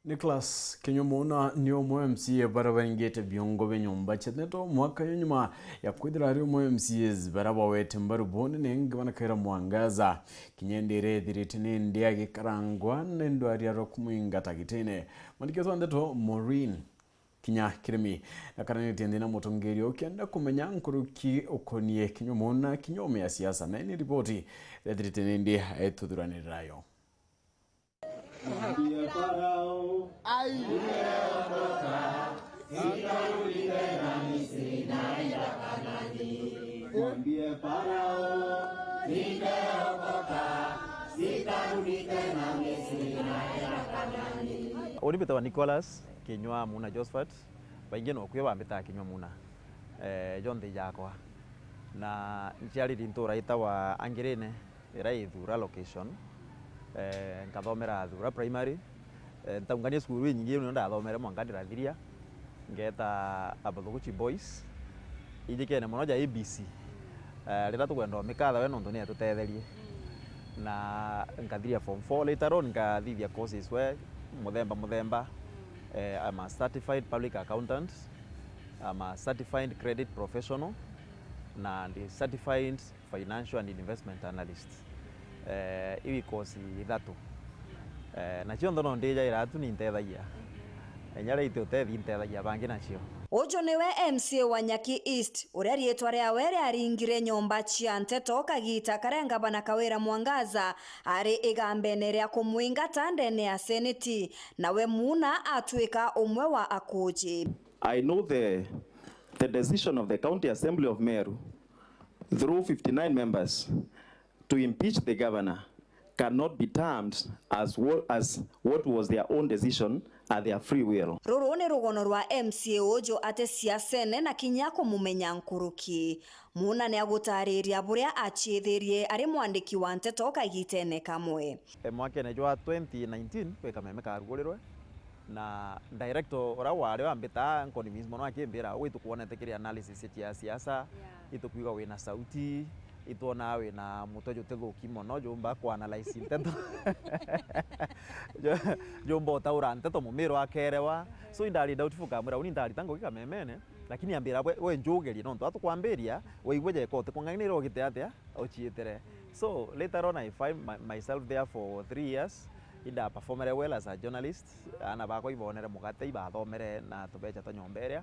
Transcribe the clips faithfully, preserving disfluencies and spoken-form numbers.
Nicholas Kinyua Muna ni umwe wa M C A baria baringite biongo bia nyomba cia nteto mwaka yo nyuma ya kwithira ari umwe wa M C As baria bawete mbaru bunene ngavana Kawira Mwangaza. Kinya indi iria ethirite ni indi agikarangwa ni ndwari arwa kumwingata gitine. Mwandiki wetu wa nteto Maureen Kinya Kirimi nakaranitie nthi na mutongeria ukienda kumenya nkuruki ukonie Kinyua Muna kinya ume ya siasa, na ini ripoti ethirite ni indi etuthuranirira yo. Mwambie Farao, ai, nimeokoka, sitarudi tena Misri, naenda Kanaani. Mwambie Farao, nimeokoka, sitarudi tena Misri, naenda Kanaani. Uni mbitawa Nicholas Kinyua Muna Josephat, baingi nokuo bambitaga Kinyua Muna, eh, jonthe jakwa. Na nciariri ntura itawa Angirine, ira i Thura location. Eh, nkathomera Thura Primary. Eh, ntaungania cukuru inyingi, ino ndathomere mwanka ndirathiria. Ngeta Abathuguchi Boys. Ijikene mono ja A B C. Eh, rira tukwenda umikatha we nontu ni atutetherie. Na nkathiria form four, later on nkathithia courses we muthemba muthemba. Eh, I'm a certified public accountant. I'm a certified credit professional. Na ndi certified financial and investment analyst. Eh, iu ikosi ithatu. Eh, na cionthe no ndijaira tu nintethagia. Enya ria iti utethi ntethagia bangi nacio. Uju niwe M C A wa Nyaki East, uria riitwa riawe riaringire nyomba cia nteto kagita karia ngavana Kawira Mwangaza ari igambene ria kumwingata ndene ya seneti, nawe Muna atwika umwe wa akuji. I know the, the decision of the County Assembly of Meru through fifty-nine members to impeach the governor cannot be termed as what, as what was their own decision at their free will. Ruru ni rugono rwa M C A uju ati siasene na kinya kumumenya nkuruki. Muna ni agutariria buria aciithirie ari mwandiki wa nteto kagitene kamwe. E, mwakene jwa twenty nineteen, kwi kameme karugurirwe, na director uria wari wambita nconvince mono akimbira, "Wi tukwonete kiri analysis cia siasa, yeah, itukwigua wina sauti, itwonaa wina mutwe jutithuki mono, jumba kuanalyze nteto, ju-, jumba utaura nteto mumiro akerewa." So indari doubtful, kamwira, "Uni ndarita ngugi kamemene," lakini ambira, "We, we njugerie, nontu atukwambiria, waigua jeka utikung'ang'anira ugite atia?" Uciitire. So later on I find my, myself there for three years. Indaperformere well as a journalist. Aana bakwa ibonere mugate, ibathomere na tubecha twa nyomba iria.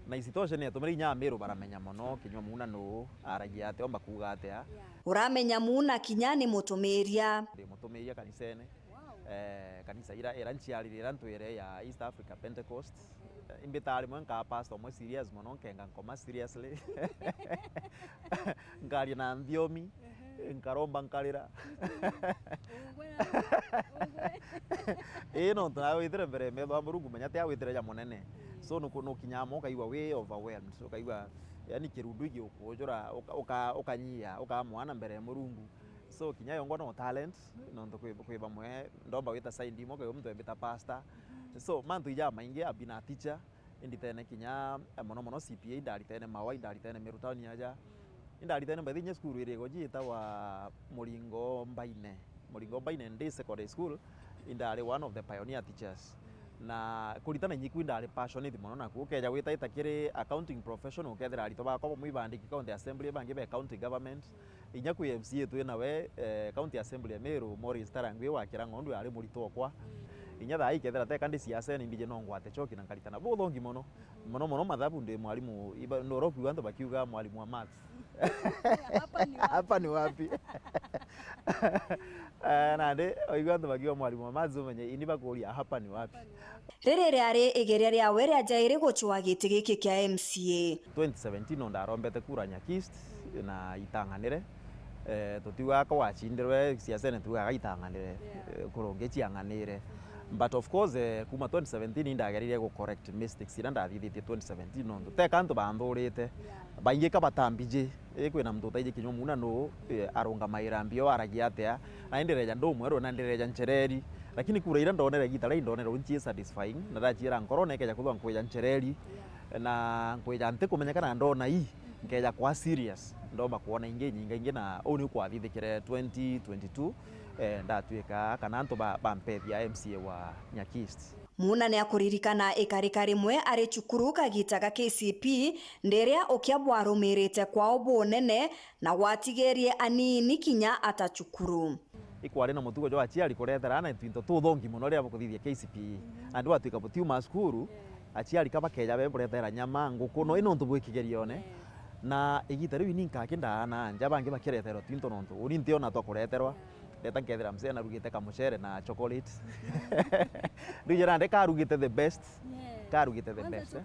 Na isitoshe ni yatumire inya Amiru baramenya mono Kinyua Muna nuu, aragia atia, omba kuuga atia. Uramenya Muna kinya ni mutumiria. Ndi mutumiria kanisene. Eh, kanisa ira, ira nciarire, ira ntwire ya East Africa Pentecost. Eh, imbitaga rimwe nkaa pastor umwe serious mono, nkenga nkoma seriously. Nkaria na nthiomi, nkaromba nkarira. Ii, nontu nawe witire mbere ya metho ya Murungu, menya ti awitire ja munene. So nuku-, nukinyaa mo ukaigua wi overwhelmed. So ukaigua, yani, kirundu igikuujura, uka-, uka-, ukanyia, ukamwana mbere ya Murungu. So kinya yongwa no talent, nontu kwi, kwi bamwe ndomba gwita side imwe, kwi muntu embita pastor. So mantu ija maingi, I've been a teacher, inditene kinya, eh, mono mono C P A, indaritene Mawa, indaritene Meru Town aja. Indaritene, by the way, inya cukuru iri igoji yitawa Muringo Mbaine. Muringo Mbaine Day Secondary School, indari one of the pioneer teachers. Na kuritana inyiku indari passionate mono naku. Ukeja gwita ita kiri accounting profession, ukethira aritwa bakwa bamwe ibandiki county assembly, bangi be county government. Inya kwi M C A twi nawe, eh, County Assembly ya Meru, Maurice Tarangwi wa Kirang'ondu, ari murito okwa. Inya thaa ii kethira teka ndi siasene, imbije no ngwate choki na nkaritana buthongi mono. Mono mono mathabu, ndi mwarimu, iba, ndoro kiuga antu bakiuga mwarimu wa maths. Hapa ni wapi? Hapa ni wapi? Eh, nandi oigua antu bakiuga mwarimu wa maths, umenye ini bakuria hapa ni wapi? Riri riari igeria riawe ria jairi gucwa giti giki kia M C A. Twenty seventeen no ndarombete kura Nyaki East na itang'anire. Eh, tutiugaga ko wacindirwe siasene, tuugaga itang'anire. Yeah. Eh, kurungi ciang'anire. Mm-hmm. But of course, eh, kuma twenty seventeen indagerire gu correct mistakes iria ndathithitie twenty seventeen, nontu teka antu banthurite. Yeah. Baingi ka batambiji. Ii, kwina muntu utaiji Kinyua Muna nuu, eh, arungamaira mbio, aragia atia? Na ndireja ndi umweru, na ndireja nchereri. Lakini kura iria ndonere igita ria indonere unchie satisfying, na ndachiera nkoro nekeja kuthwa nkwija nchereri. Na nkwija ntikumenya kana ndona ii, nkeja kwa serious. Ndomba kwona ingi nyinga ingi, na uu ni kwathithikire twenty twenty-two, eh, ndatuika kana antu ba, bampethia M C A wa Nyaki East. Muuna ni akuririkana ikarika rimwe ari cukuru kagita ga K C P, ndiria ukia bwarumirite kwao bunene na gwatigerie anini kinya ata cukuru. Ikwari na mutugo jwa aciari kuretera aana twinto tuthongi mono riria bukuthithia K C P E. Mhm. Nandi watwika butiuma cukuru, yeah, aciari ka bakeja be buretera nyama, nguku, no, mm, ino ntu bwi kigerione. Yeah. Na igita riu ni nkakindaa aana nja bangi bakireterwa twinto nontu uni ntiona twa kureterwa. Yeah. Ndeta nkethira mzee narugite kamucere na chocolate. Riu jera nde karugite the best. Yeah. Karugite the best, eh.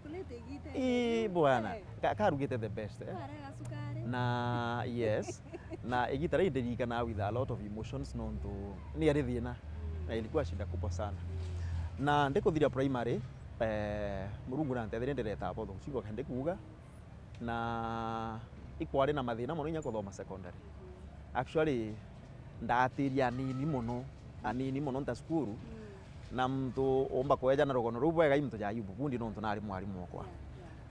Ii, bwana. Eh. Ka-, karugite the best, eh. Warega sukari. Na, yes. Na igita riu ndirikanaga with a lot of emotions nontu ni ari thina. Mm. Na ilikuwa shida kubwa sana. Mm. Na ndikuthiria primary, eh, Murungu nantetherie ndireta botho cigo kende kuuga. Na ikwari na mathina mono inya kuthoma secondary. Actually, ndaatiria anini mono, anini mono nta cukuru, na muntu umba kweja na rugono ruu bwega i muntu ja Ayubu Bundi nontu nari mwarimu okwa.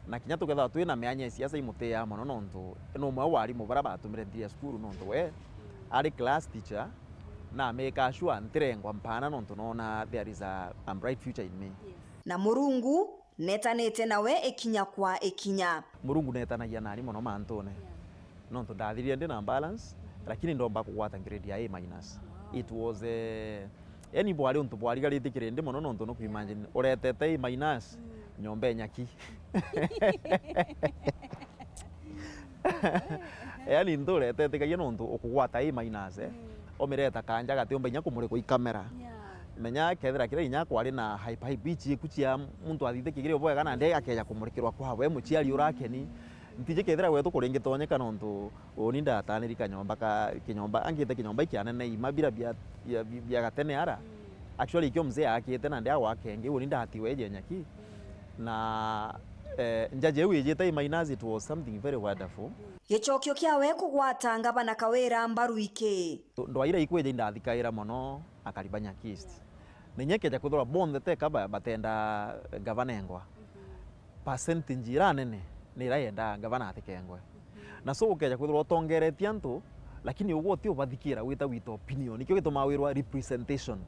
Na kinya tukethirwa twina mianya ya siasa imutiaa mono nontu ni umwe wa arimu baria batumire nthiria cukuru nontu we ari class teacher, na make sure ntirengwa mpana nontu nona there is a, a bright future in me. Na Murungu netanite nawe ikinya kwa ikinya. Murungu netanagia nani mono mantune. Yeah. Nontu ndathirire ndi na balance, mhm, lakini ndomba kugwata grade ya A minus. Wow. It was, eh, yani bwari untu bwarigaritie kirindi mono nontu nuku imagine uretete A minus, mm, nyomba inyaki. Yani nturetete kagia nontu ukugwata A minus, eh. Mm. Umireta kanja gatiumba inya kumurikwa i kamera. Yeah. Menya kethira kiria inya kwari na hype, hype ici iku cia muntu athithikigirio bwega na ndege akeja kumurikirwa kwa we muciari urakeni. Ntiji kethira gwetu kuringitonyeka nontu uni ndataniri kanyomba ka kinyomba, angite kinyomba ikianene ima bira bia, bia, bia gatene ara. Mm. Actually ikio mzee akite na ndia gwaka ingi, uni ndatiwe eje nyaki. Mm. Na, eh, njaji iu ijite A minus, it was something very wonderful. Gicokio kiawe kugwata ngavana Kawira mbaru iki. Ndwaira ikwija indathikaira mono akari ba Nyakist. Na inya keja kwithirwa bonthe teka ba-, batenda ngavana engwa, percentage ira nene ni ira yendaa ngavana atikengwe. Na so ukeja kwithirwa utongeretie antu, lakini ugwe uti ubathikira wita wita opinion. Nikio gitumaa wirwa representation.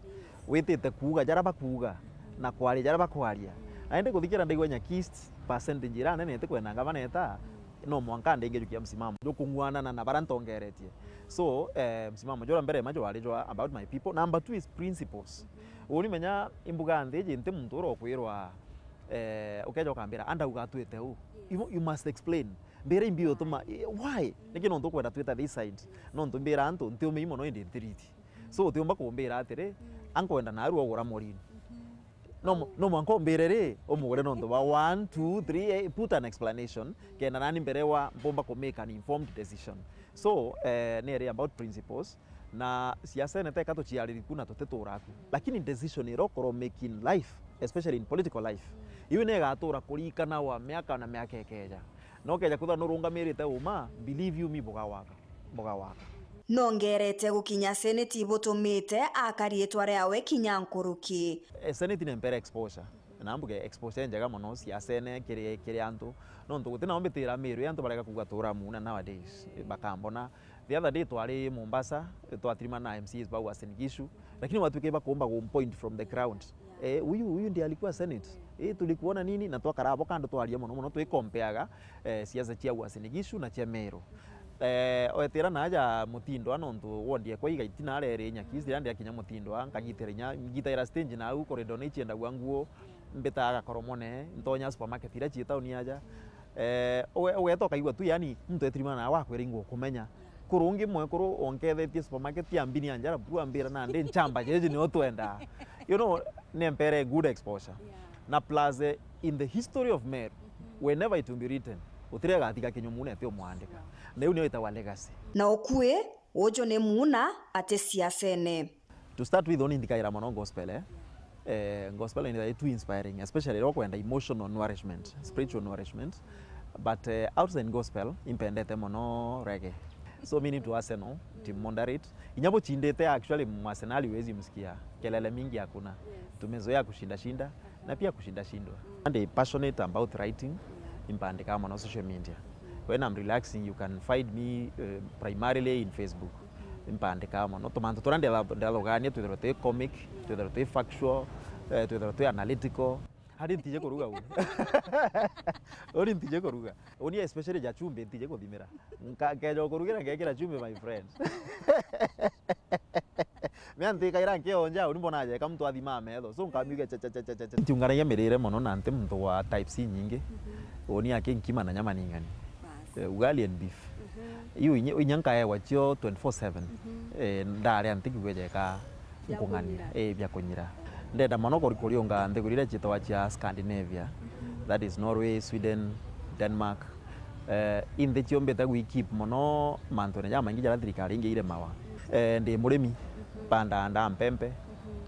Witite kuuga jaria bakuuga na kwaria jaria bakwaria. Na indi kuthikira ndaigua Nyakist percentage ira nene itikwenda ngavana eta, no mwanka ndingijukia msimamo jukung'uanana na baria ntongeretie. So, eh, msimamo juria mbere ma jwari jwa about my people. Number two is principles. Uni menya imbuga nthi iji nti muntu uria ukwirwa, eh, ukeja ukambira, "Andauga atwite u." You, you must explain. Mbira imbi utuma, eh, why? Niki nontu ukwenda twita this side? Nontu mbira antu ntiumei mono indi ntiriti. So utiumba kumbira atiri, ankwenda naru ugura morini. No mu-, no mwanka umbire ri, umugure nontu bwa one, two, three, eh, put an explanation, kenda nani mbere wa mpumba ku make an informed decision. So, eh, ni iri about principles, na siasene teka tuciariri ku na tutitura ku. Lakini decision iria ukorwo make in life, especially in political life, iu ni igatura kurikana wa miaka na miaka ikeja. No ukeja kwithirwa nurungamirite uma, believe you me, bugawaka. Bugawaka. Nongerete gukinya seneti butumite akari itwa riawe kinya nkuruki. Eh, seneti nempere exposure. Na mbuge exposure njega mono siasene kiri, kiri antu. Nontu guti nao mbitira Meru, antu barega kuuga tura muuna nowadays. Bakambona. The other day twari Mombasa, twatirimana na M C As ba Uasin Gishu. Lakini watuike bakumba gu point from the ground. Eh, huyu, huyu ndiye alikuwa senate. Eh, tulikuona nini? Na twakara abo kando twaria mono mono, twikompeaga, eh, siasa cia Uasin Gishu na cia Meru. Eh, wetira na aja Mutindwa nontu wondi ekwa iga itina areri Nyakist, ira ndiakinya Mutindwa, nkagitira inya, ngitaira stage na au corridor ni ciendagua nguo, mbitaga Koromone, ntonya supermarket ira ci town aja. Eh, uge-, ugeta ukaigua tu, yani, muntu etirimana nawe akwira, "Ingukumenya." Kuru ungi mwekuru onkethetie supermarket ya mbini ya njara, bu ambira, "Nandi nchamba jeji nio twenda." You know, nempere good exposure. Yeah. Na plus, eh, in the history of Meru, whenever it will be written, gutire gatiga kinyumune ati umwandika. Na iu nio itagwa legacy. Na ukui, uju ni muuna ati siasene. To start with, uni nthikaira mono gospel, eh? Eh, gospel ni too inspiring, especially riria ukwenda emotional nourishment, spiritual nourishment. But, eh, outside gospel, impendete mono reggae. So, mi ni mtu wa Arsenal, team moderate. Inya buchindite, actually, Mwasenali huwezi msikia. Kelele mingi hakuna. Tumezoea kushinda shinda, na pia kushinda shindwa. And passionate about writing, impandika mono social media. When I'm relaxing, you can find me, eh, primarily in Facebook. Impandika mono. Tumantu turia ndatha-, ndathugania twithirwe twi comic, twithirwe twi factual, Eh, twithirwa twi analytical. Hari ntiji kuruga uni. Uni ntiji kuruga. Uni especially ja chumbi ntiji kuthimira. Nka-, nkeja kurugira ngekira chumbi, my friend. Mea ntikaira nkionja, uni mbona jeka muntu athima metho. So nkamiuga cha, cha, cha. Ntiunganagia mirire mono na nti muntu wa type C nyingi. Uni aki nkima na nyama ning'ani. Eh, ugali and beef. Iu inya, inya nkaewa cio twenty-four seven. Eh, ndaria nti kiuga jeka nkung'ani. Eh, bia kunyira. Ndenda mono kuri-, kuriunga nthiguru iria ciitagwa cia Scandinavia. That is Norway, Sweden, Denmark. Eh, i nthi ciumbite gwikip mono mantune jamaingi jaria thirikari ingi iremawa. Eh, ndi murimi, mpandaa ndaa mpempe,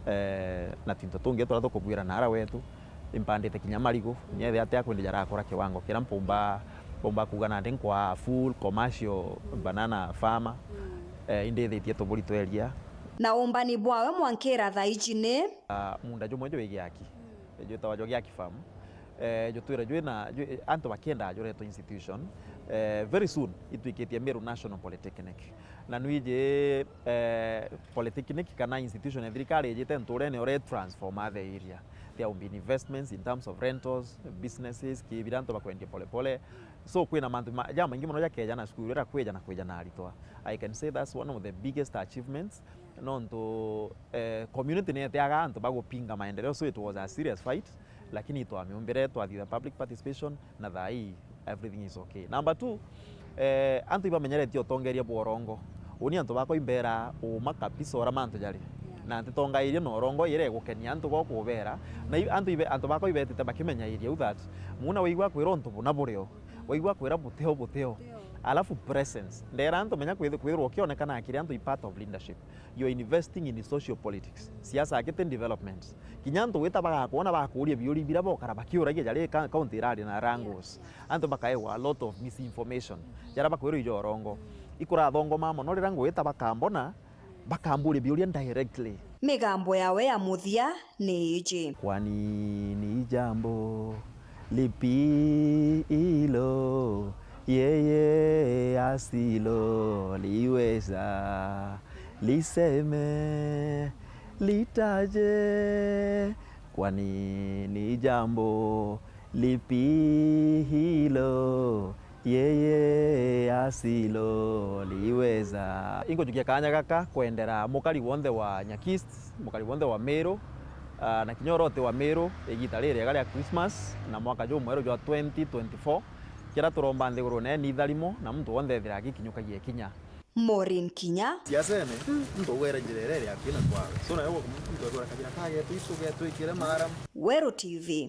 eh, na twinto tungi turia tukubuira naara wetu. Impandite kinya marigu, kinya ethia atia kwindi jarakura kiwango kiria mpumba, mpumba kuuga nandi nkwa full commercial banana farmer. Eh, indithitie tuburi twa iria. Na umbani bwawe mwankira thaa iji ni? Ah, munda jumwe jwi giaki. Jwitagwa jwa Giaki Farm. Eh, jutwire jwina, jwi, antu bakiendaa juretwa institution. Eh, very soon, itwikitie Meru National Polytechnic. Na nwiji, eh, polytechnic kana institution ya thirikari ijite nturene ore transform the area. There will be investments in terms of rentals, businesses, kibira antu bakwendia pole pole. So, kwina mantu ma-, jamaingi mono jakeja na cukuru iria kwija na kwija na aritwa. I can say that's one of the biggest achievements. Nontu, eh, community ni itiaga antu bagupinga maendeleo, so it was a serious fight, lakini twamiumbire, twathitha public participation, na thaa ii everything is okay. Number two, eh, antu ibamenyeretie utongeria bwa urongo. Uni antu bakwa imbera uma kabisa uria mantu jari. Na ntitongairie na urongo ira igukenia antu gwa kubera. Na i-, antu ibe-, antu bakwa ibetite bakimenya iria u that muna waigua kwira untu buna burio, waigua kwira butio butio. Alafu presence. Ndera antu menya kwith-, kwithirwa ukionekana akiri antu i part of leadership. You are investing in social politics. Siasa akiti development. Kinya antu wita bagakwona bakuria biuri bira bokara bakiuragia jari ka-, county irari na rangos. Antu bakaewa a lot of misinformation. Jara bakwirwa ijo urongo. Ikurathongoma mono rira ngwita bakambona, bakamburia biuria directly. Migambo yawe ya muthia ni iji. Kwani ni jambo lipi hilo yeye asiloliweza? Liseme, litaje, kwani ni jambo lipi hilo yeye asiloliweza? Inkujukia kaanya gaka kwendera mukari wonthe wa Nyakist, mukari wonthe wa Meru, ah, na kinya uria uti wa Meru, igita ririega ria Christmas na mwaka jumweru jwa twenty twenty-four. Kiria turomba nthigurune ni itharimo, na muntu wonthe ethira agikinyukagia ikinya. Maureen Kinya. Siasene, ntugwere njira iria iri akui na kwawe. So, nawe muntu ethira kabira kagetu, itu getwikire maara. Weru T V.